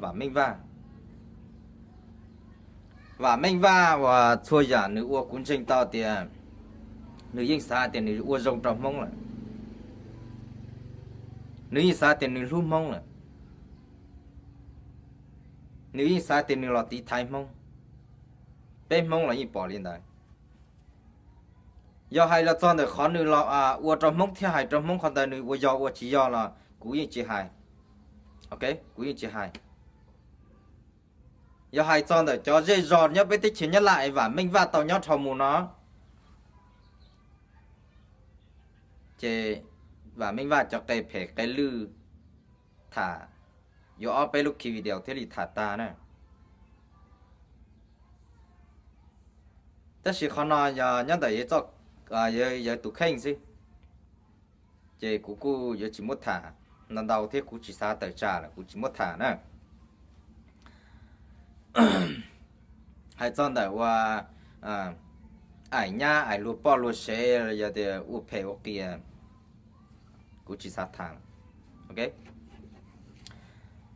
Vam Meej Vaj. Vam Meej Vaj uas txhua yam nws ua kuv ntseeg tau tias nws yeej xav tias nws ua zoo rau Hmoob lawm, nws yeej xav tias nws hlub Hmoob lawm, nws yeej xav tias nws los tiv thaiv Hmoob. Peb Hmoob los yeej pom li ntawd. Yog hais los txog ntawm qhov nws los ua rau Hmoob thiab hais rau Hmoob qhov ntawd nws ua yog ua tsis yog los kuv yeej tsis hais. Ok, kuv yeej tsis hais. Yog hais txog ntawm cov zej zos nyob peb teb chaws Nyab Laj es Vam Meej Vaj tau nyob dhau mus no, ces Vam Meej Vaj cov qe phem qe lwj tham yuav ob peb lub ki video thiaj li tham tag na. Tab sis qhov no yog nyob ntawm yawg tus kheej xwb, ces kuv kuj yuav tsis muab tham ntau ntau thiab kuv tsis xav tawm tsam lawm kuv tsis muab tham na. Hais txog ntawm ua aim nyab aim luag poj luag sev los yog tias ua phem ua qias, kuv tsis xav tham.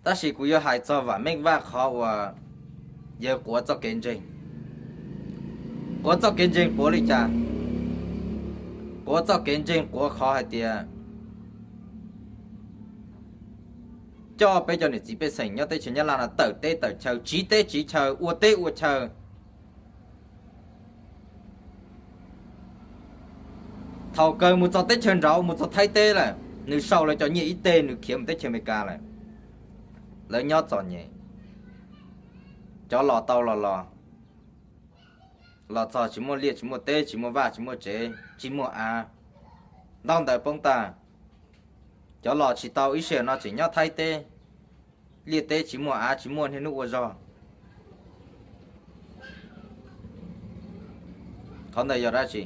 Tab sis kuv yuav hais txog Vam Meej Vaj qhov uas yawg quav txoj kev ntseeg. Quav txoj kev ntseeg quav li cas? Quav txoj kev ntseeg quav qhov hais tias coj peb cov niam txiv pej xeem nyob teb chaws Nyab Laj no tawm teb tawm chaw, tsiv teb tsiv chaw, ua teb ua chaw. Thaum kawg mus txog teb chaws nraud, mus txog Thaib teb lawm, nws sau lawv cov nyiaj ib teg nws khiav mus teb chaws Amelikas lawm. Lawv nyob txom nyem, cov los tau los los, los txog tsis muaj liaj tsis muaj teb, tsis muaj vaj tsis muaj tsev, tsis muaj av, ntau ntawd poob tag. Cov los tsis tau ib sij hawm no tseem nyob Thaib teb, liaj teb tsis muaj av tsis muaj niaj hnub ua zog. Qhov ntawd yog dab tsi?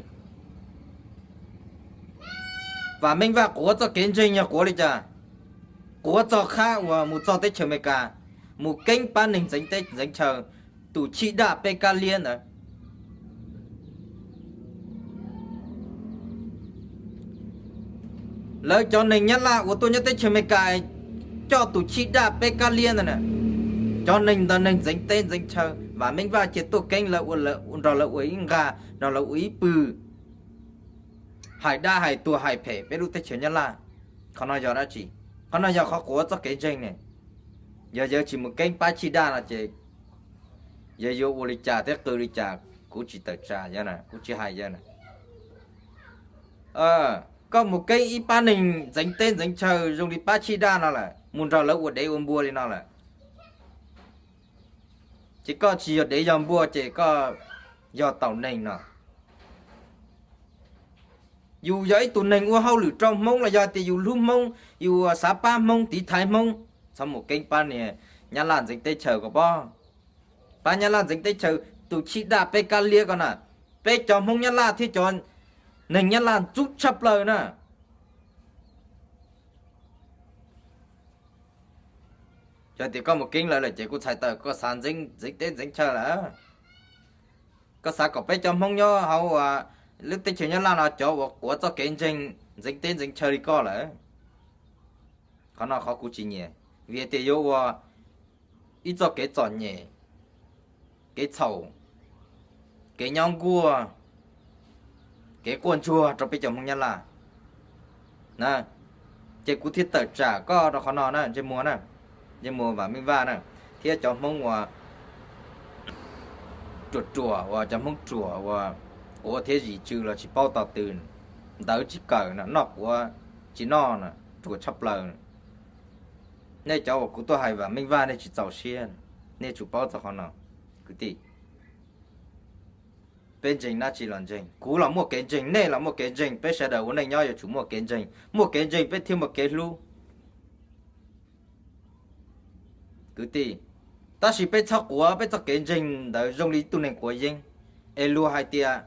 Vam Meej Vaj quav txoj kev ntseeg yog quav li cas? Quav txog qhab uas mus txog teb chaws Amelikas, mus keeb pab neeg ntxeev teb ntxeev chaw, tus chij daj peb kab liab ntawd. Lawv cov neeg Nyab Laj uas tuaj nyob teb chaws Amelikas coj tus chij daj peb kab liab ntawd na. Cov neeg ntawd neeg ntxeev teb ntxeev chaw, Vam Meej Vaj cia tuaj keeb lawv, nrog lawv ua ib nqag, nrog lawv ua ib pwg, hais dab hais tuag hais phem peb lub teb chaws Nyab Laj. Qhov no yog dab tsi? Qhov no yog qhov quav txoj kev ntseeg ne. Yog yawg tsis mus keeb pab chij daj no ces yawg yuav ua li cas thiab qw li cas kuv tsis tawm tsam yawg na, kuv tsis hais yawg na. Koj mus keeb ib pab neeg ntxeev teb ntxeev chaw zoo li pab chij daj no lawm, mus nrog lawv ua dev ua npua li no lawm, ces koj tsis yog dev yog npua ces koj yog taus neeg no. Yus yog ib tug neeg ua hauj lwm rau Hmoob los yog tias yus hlub Hmoob, yus xav pab Hmoob tiv thaiv Hmoob, txhob mus keeb pab niag Nyab Laj ntxeev teb chaws ko pob. Pab Nyab Laj ntxeev teb chaws tus chij daj peb kab liab ko na. Peb cov Hmoob Nyab Laj thiab cov neeg Nyab Laj ntxub tshaj plaws na. Yog tias koj mus keeb lawv lawm ces kuj txhais tawm koj xav ntxeev teb ntxeev chaw lawm. Koj xav kom peb cov Hmoob nyob hauv lub teb chaws Nyab Laj no cov uas quav txoj kev ntseeg ntxeev teb ntxeev chaw li koj lawm. Qhov no qhov kuv tsis nyiam, vim tias yuav ua ib txoj kev txom nyem, kev txhaum, kev nyob nkuaj, kev quaj ntsuag rau peb cov Hmoob Nyab Laj. Ces kuv thiaj tawm tsam koj rau qhov no na, ntsej muag na, ntsej muag Vam Meej Vaj na, thiab cov Hmoob uas ruam ruam uas cov Hmoob ruam uas quav thiab zim tsw los tsis paub tos tw, ntawv tsis kawm no, noj quav tsis noj no, ruam tshaj plaws. Nej cov uas kuv tuaj hais Vam Meej Vaj nej tsis txaus siab, nej tsum paub txog qhov no. Kwv tij, peb ntseeg dab tsi los ntseeg, kuv los muaj kev ntseeg, nej los muaj kev ntseeg, peb sawv daws ua neej nyob yuav tsum muaj kev ntseeg, muaj kev ntseeg peb thiaj muaj kev hlub. Kwv tij, tab sis peb txhob quav peb txoj kev ntseeg ntawd zoo li tus neeg quav yeeb, es luag hais tias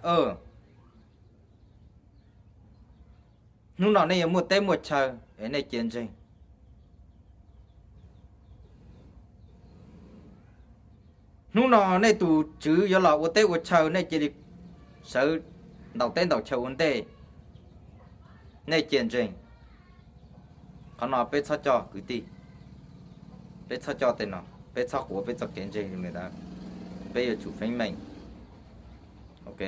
hnub no nej yuav muaj teb muaj chaw es nej cia ntseeg. Hnub no nej tus tswv yuav los ua teb ua chaw nej cia li sawv ntaus teb ntaus chaw ua ntej, nej cia ntseeg. Qhov no peb txhob coj kwv tij. Peb txhob coj tej no, peb txhob quav peb txoj kev ntseeg li ntawd, peb yuav tsum feeb meem. Ok,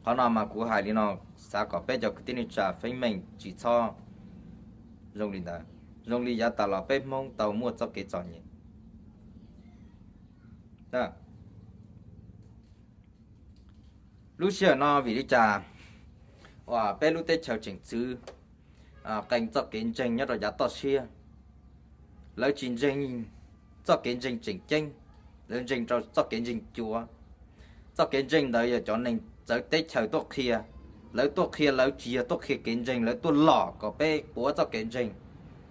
qhov no mas kuv hais li no, xav kom peb cov kwv tij neej tsa feeb meem tsis txhob zoo li ntawd, zoo li yav tas los peb Hmoob tau muaj txoj kev txom nyem. Lub sij hawm no vim li cas uas peb lub teb chaws tseem txwv qee txoj kev ntseeg nyob rau yav toj siab, lawv tsis ntseeg txoj kev ntseeg tseem ceeb, lawv ntseeg rau txoj kev ntseeg cuav. Txoj kev ntseeg ntawd yog cov neeg txawv teb chaws tuaj qhia, lawv tuaj qhia, lawv tsis yog tuaj qhia kev ntseeg, lawv tuaj lom kom peb quav txoj kev ntseeg,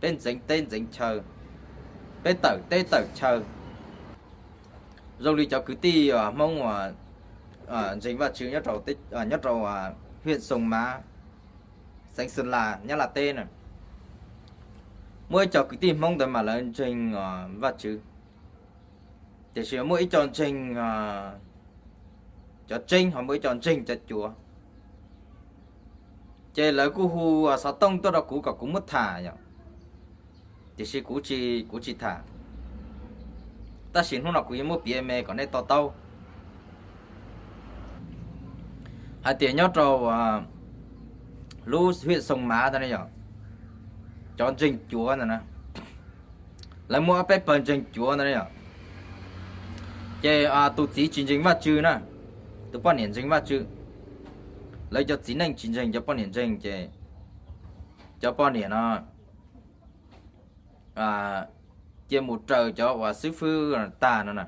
peb ntxeev teb ntxeev chaw, peb tawm teb tawm chaw. Zoo li cov kwv tij Hmoob uas ntseeg Vajtswv nyob rau hwj Xoo Mav, xeev Xwm Las, Nyab Laj teb na, muaj ib co kwv tij Hmoob ntawd mas lawv ntseeg Vajtswv, tiam sis muaj ib co ntseeg cov tseeb, ho muaj ib co ntseeg cov cuav. Ces lawv kuj hu xov tooj tuaj rau kuv kom kuv muab tham yom, tiam sis kuv tsis, kuv tsis tham. Tab sis hnub no kuv yuav muab piav me kom nej to taub hais tias nyob rau lub hwj Xoo Mav ntawd ne yom, cov ntseeg cuav ntawd na, lawv muaj ob peb pawg ntseeg cuav ntawd ne yom. Ces tus txiv tsis ntseeg Vajtswv na, tus poj niam ntseeg Vajtswv. Lawv cov txiv neej tsis ntseeg, cov poj niam ntseeg ces cov poj niam no cia mus raws cov uas xib fwb tag no na.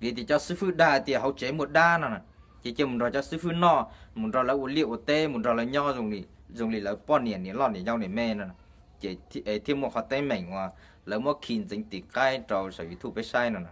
Vim tias cov xib fwb dag tias hauv tsev muaj dab no na, ces cia mus nrog cov xib fwb noj, mus nrog lawv ua liaj ua teb, mus nrog lawv nyob zoo li lawv poj niam niam loj niam yau niam me no, ces thiaj muaj qhov teeb meem uas lawv muab khi ntxeev tim qaib rau saum YouTube peb saib no na.